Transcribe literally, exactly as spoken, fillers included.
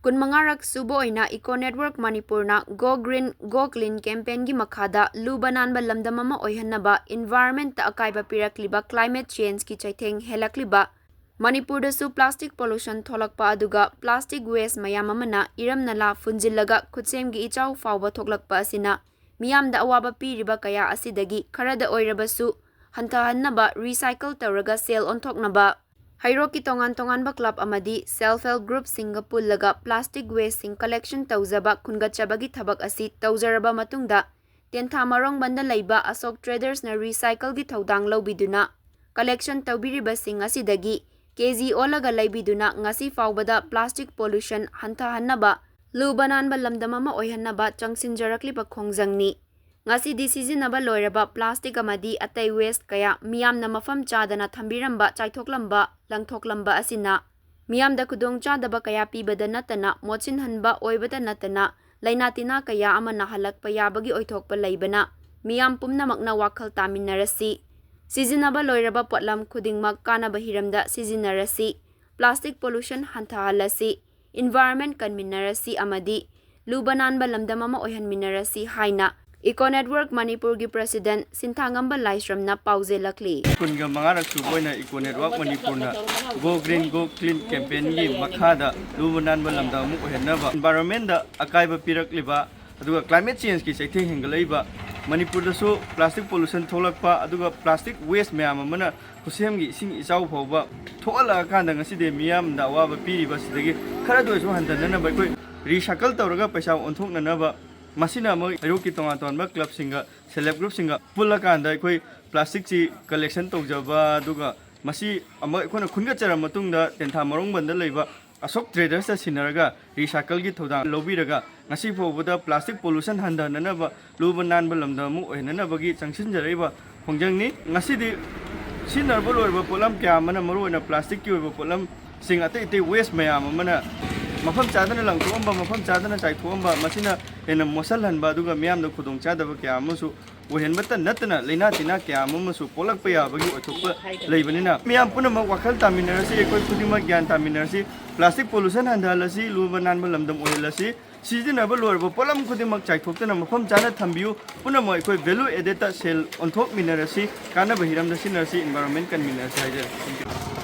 ꯀꯨꯟꯃꯉꯥꯔꯛ ꯁꯨꯕ ꯑꯣꯏꯅ Eco Network ꯃꯅꯤꯄꯨꯔꯅ Go Green, Go Clean campaignꯒꯤ ꯃꯈꯥꯗ ꯂꯨꯕ ꯅꯥꯟꯕ ꯂꯝꯗꯝ ꯑꯃ ꯑꯣꯏꯍꯟꯅꯕ environmentꯇ ꯑꯀꯥꯏꯕ ꯄꯤꯔꯛꯂꯤꯕ climate changeꯀꯤ ꯆꯩꯊꯦꯡ ꯍꯦꯜꯂꯛꯂꯤꯕ ꯃꯅꯤꯄꯨꯔꯗꯁꯨ plastic pollution ꯊꯣꯛꯂꯛꯄ ꯑꯗꯨꯒ plastic waste ꯃꯌꯥꯝ ꯑꯃꯅ ꯏꯔꯝ ꯅꯂꯥ ꯐꯨꯟꯖꯤꯜꯂꯒ ꯈꯨꯠꯁꯦꯝꯒꯤ ꯏꯆꯥꯎ ꯐꯥꯎꯕ ꯊꯣꯛꯂꯛꯄ ꯑꯁꯤꯅ ꯃꯤꯌꯥꯝꯗ ꯑꯋꯥꯕ ꯄꯤꯔꯤꯕ ꯀꯌꯥ ꯑꯁꯤꯗꯒꯤ ꯈꯔꯗ ꯑꯣꯏꯔꯕꯁꯨ ꯍꯟꯊꯍꯟꯅꯕ recycle ꯇꯧꯔꯒ ꯁꯦꯜ ꯑꯣꯟꯊꯣꯛꯅꯕ ꯍꯩꯔꯣꯛꯀꯤ ꯇꯣꯉꯥꯟ ꯇꯣꯉꯥꯟꯕ club ꯑꯃꯗꯤ self help groupꯁꯤꯡꯒ ꯄꯨꯜꯂꯒ plastic wasteꯁꯤꯡ collection ꯇꯧꯖꯕ ꯈꯨꯟꯒꯠꯆꯕꯒꯤ ꯊꯕꯛ ꯑꯁꯤ ꯇꯧꯖꯔꯕ ꯃꯇꯨꯡꯗ ꯇꯦꯟꯊꯥ ꯃꯔꯣꯡꯕꯟꯗ ꯂꯩꯕ ꯑꯁꯣꯛ tradersꯅ recycleꯒꯤ ꯊꯧꯗꯥꯡ ꯂꯧꯕꯤꯗꯨꯅ collection ꯇꯧꯕꯤꯔꯤꯕꯁꯤꯡ ꯑꯁꯤꯗꯒꯤ ꯀꯦꯖꯤ ꯑꯣꯜꯂꯒ ꯂꯩꯕꯤꯗꯨꯅ ꯉꯁꯤ ꯐꯥꯎꯕꯗ plastic pollution ꯍꯟꯊꯍꯟꯅꯕ, ꯂꯨꯕ ꯅꯥꯟꯕ ꯂꯝꯗꯝ ꯑꯃ ꯑꯣꯏꯍꯟꯅꯕ ꯆꯪꯁꯤꯟꯖꯔꯛꯂꯤꯕ ꯈꯣꯡꯖꯪꯅꯤ꯫ ꯉꯁꯤꯗꯤ ꯁꯤꯖꯤꯟꯅꯕ ꯂꯣꯏꯔꯕ plastic ꯑꯃꯗꯤ ꯑꯇꯩ waste ꯀꯌꯥ ꯃꯤꯌꯥꯝꯅ ꯃꯐꯝ ꯆꯥꯗꯅ ꯊꯝꯕꯤꯔꯝꯕ, ꯆꯥꯏꯊꯣꯛꯂꯝꯕ, ꯂꯪꯊꯣꯛꯂꯝꯕ ꯑꯁꯤꯅ ꯃꯤꯌꯥꯝꯗ ꯈꯨꯗꯣꯡꯆꯥꯗꯕ ꯀꯌꯥ ꯄꯤꯕꯗ ꯅꯠꯇꯅ, ꯃꯣꯠꯁꯤꯟꯍꯟꯕ ꯑꯣꯏꯕꯇ ꯅꯠꯇꯅ, ꯂꯥꯏꯅꯥ ꯇꯤꯟꯅꯥ ꯀꯌꯥ ꯑꯃ ꯅꯥꯍꯜꯂꯛꯄ ꯌꯥꯕꯒꯤ ꯑꯣꯏꯊꯣꯛꯄ ꯂꯩꯕꯅ, ꯃꯤꯌꯥꯝ ꯄꯨꯝꯅꯃꯛꯅ ꯋꯥꯈꯜ ꯇꯥꯃꯤꯟꯅꯔꯁꯤ꯫ ꯁꯤꯖꯤꯟꯅꯕ ꯂꯣꯏꯔꯕ ꯄꯣꯠꯂꯝ ꯈꯨꯗꯤꯡꯃꯛ ꯀꯥꯟꯅꯕ ꯍꯤꯔꯝꯗ ꯁꯤꯖꯤꯟꯅꯔꯁꯤ, plastic pollution ꯍꯟꯊꯍꯜꯂꯁꯤ, environment ꯀꯟꯃꯤꯟꯅꯔꯁꯤ ꯑꯃꯗꯤ ꯂꯨꯕ ꯅꯥꯟꯕ ꯂꯝꯗꯝ ꯑꯃ ꯑꯣꯏꯍꯟꯃꯤꯟꯅꯔꯁꯤ ꯍꯥꯏꯅ Eco Network ꯃꯅꯤꯄꯨꯔꯒꯤ president ꯁꯤꯟꯊꯥꯉꯝꯕ ꯂꯥꯏꯁ꯭ꯔꯝꯅ ꯄꯥꯎꯖꯦꯜꯂꯛꯂꯤ꯫ ꯀꯨꯟꯒ ꯃꯉꯥꯔꯛ ꯁꯨꯕ ꯑꯣꯏꯅ Eco Network ꯃꯅꯤꯄꯨꯔꯅ Go Green Go Clean campaignꯒꯤ ꯃꯈꯥꯗ ꯂꯨꯕ ꯅꯥꯟꯕ ꯂꯝꯗꯝ ꯑꯃ ꯑꯣꯏꯍꯟꯅꯕ, environmentꯗ ꯑꯀꯥꯏꯕ ꯄꯤꯔꯛꯂꯤꯕ, ꯑꯗꯨꯒ climate changeꯀꯤ ꯆꯩꯊꯦꯡ ꯍꯦꯟꯒꯠꯂꯛꯏꯕ, ꯃꯅꯤꯄꯨꯔꯗꯁꯨ plastic pollution ꯊꯣꯛꯂꯛꯄ, ꯑꯗꯨꯒ plastic waste ꯃꯌꯥꯝ ꯑꯃꯅ ꯈꯨꯠꯁꯦꯝꯒꯤ ꯏꯁꯤꯡ ꯏꯆꯥꯎ ꯐꯥꯎꯕ ꯊꯣꯛꯍꯜꯂꯛꯑꯀꯥꯟꯗ ꯉꯁꯤꯗꯤ ꯃꯤꯌꯥꯝꯗ ꯑꯋꯥꯕ ꯄꯤꯔꯤꯕ ꯑꯁꯤꯗꯒꯤ ꯈꯔꯗ ꯑꯣꯏꯔꯁꯨ ꯍꯟꯊꯅꯅꯕ ꯑꯩꯈꯣꯏ recycle ꯇꯧꯔꯒ ꯄꯩꯁꯥ ꯑꯣꯟꯊꯣꯛꯅꯅꯕ, ꯃꯁꯤꯅ ꯑꯃꯨꯛ ꯍꯩꯔꯣꯛꯀꯤ ꯇꯣꯉꯥꯟ ꯇꯣꯉꯥꯟꯕ clubꯁꯤꯡꯒ self help groupꯁꯤꯡꯒ ꯄꯨꯜꯂꯀꯥꯟꯗ ꯑꯩꯈꯣꯏ plasticꯁꯤ collection ꯇꯧꯖꯕ, ꯑꯗꯨꯒ ꯃꯁꯤ ꯑꯃꯨꯛ ꯑꯩꯈꯣꯏꯅ ꯈꯨꯟꯒꯠꯆꯔ ꯃꯇꯨꯡꯗ ꯇꯦꯟꯊꯥ ꯃꯔꯣꯡꯕꯟꯗ ꯂꯩꯕ ꯑꯁꯣꯛ tradersꯇ ꯁꯤꯟꯅꯔꯒ recycleꯒꯤ ꯊꯧꯗꯥꯡ ꯂꯧꯕꯤꯔꯒ ꯉꯁꯤ ꯐꯥꯎꯕꯗ plastic pollution ꯍꯟꯊꯅꯅꯕ, ꯂꯨꯕ ꯅꯥꯟꯕ ꯂꯝꯗꯝ ꯑꯃ ꯑꯣꯏꯍꯟꯅꯅꯕꯒꯤ ꯆꯪꯁꯤꯟꯖꯔꯛꯏꯕ ꯈꯣꯡꯖꯪꯅꯤ꯫ ꯉꯁꯤꯗꯤ ꯁꯤꯖꯤꯟꯅꯔꯕ ꯂꯣꯏꯔꯕ ꯄꯣꯠꯂꯝ ꯀꯌꯥ ꯑꯃꯅ, ꯃꯔꯨꯑꯣꯏꯅ plasticꯀꯤ ꯑꯣꯏꯕ ꯄꯣꯠꯂꯝꯁꯤꯡ, ꯑꯇꯩ ꯑꯇꯩ waste ꯃꯌꯥꯝ ꯑꯃꯅ ꯃꯐꯝ ꯆꯥꯗꯅ ꯂꯪꯊꯣꯛꯑꯝꯕ, ꯃꯐꯝ ꯆꯥꯗꯅ ꯆꯥꯏꯊꯣꯛꯑꯝꯕ, ꯃꯁꯤꯅ ꯍꯦꯟꯅ ꯃꯣꯠꯁꯜꯍꯟꯕ, ꯑꯗꯨꯒ ꯃꯤꯌꯥꯝꯗ ꯈꯨꯗꯣꯡꯆꯥꯗꯕ ꯀꯌꯥ ꯑꯃꯁꯨ ꯑꯣꯏꯍꯟꯕꯇ ꯅꯠꯇꯅ ꯂꯥꯏꯅꯥ ꯇꯤꯟꯅꯥ ꯀꯌꯥ ꯑꯃ ꯑꯃꯁꯨ ꯄꯣꯛꯂꯛꯄ ꯌꯥꯕꯒꯤ ꯑꯣꯏꯊꯣꯛꯄ ꯂꯩꯕꯅꯤꯅ, ꯃꯤꯌꯥꯝ ꯄꯨꯝꯅꯃꯛ ꯋꯥꯈꯜ ꯇꯥꯃꯤꯟꯅꯔꯁꯤ, ꯑꯩꯈꯣꯏ ꯈꯨꯗꯤꯡꯃꯛ ꯒ꯭ꯌꯥꯟ ꯇꯥꯃꯤꯟꯅꯔꯁꯤ, ꯄ꯭ꯂꯥꯁꯇꯤꯛ ꯄꯣꯂꯨꯁꯟ ꯍꯟꯊꯍꯜꯂꯁꯤ, ꯂꯨꯕ ꯅꯥꯟꯕ ꯂꯝꯗꯝ ꯑꯣꯏꯍꯜꯂꯁꯤ꯫ ꯁꯤꯖꯤꯟꯅꯕ ꯂꯣꯏꯔꯕ ꯄꯣꯠꯂꯝ ꯈꯨꯗꯤꯡꯃꯛ ꯆꯥꯏꯊꯣꯛꯇꯅ ꯃꯐꯝ ꯆꯥꯅ ꯊꯝꯕꯤꯌꯨ꯫ ꯄꯨꯝꯅꯃꯛ ꯑꯩꯈꯣꯏ ꯚꯦꯂꯨ ꯑꯦꯗꯦꯠꯇ ꯁꯦꯜ ꯑꯣꯟꯊꯣꯛꯃꯤꯟꯅꯔꯁꯤ, ꯀꯥꯟꯅꯕ ꯍꯤꯔꯝꯗ ꯁꯤꯖꯤꯟꯅꯔꯁꯤ, ꯏꯟꯚꯥꯏꯔꯣꯟꯃꯦꯟ ꯀꯟꯃꯤꯟꯅꯔꯁꯤ ꯍꯥꯏꯖꯔꯤ꯫ Thank you.